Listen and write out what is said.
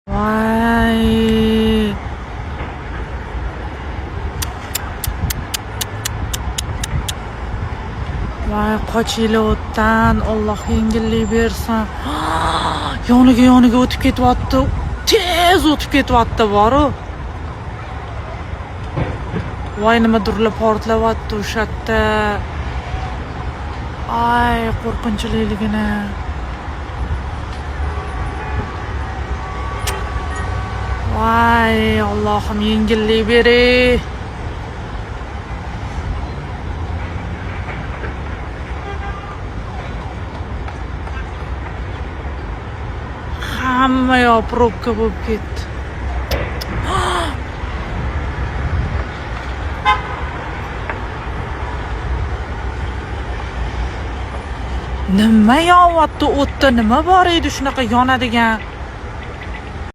Voy, voy, qochinglar o'tdan, Alloh yengillik bersin. Yoniga yoniga o'tib ketyapti, tez o'tib ketyapti boru. Voy, nimadirlar portlayapti o'sha yerda. Ay, qo'rqinchliligini. Voy, Allohim, yengillik bering. Hamma yoq probka bo'lib ketdi. Nima yonyapti o'tda? Nima bor edi shunaqa yonadigan?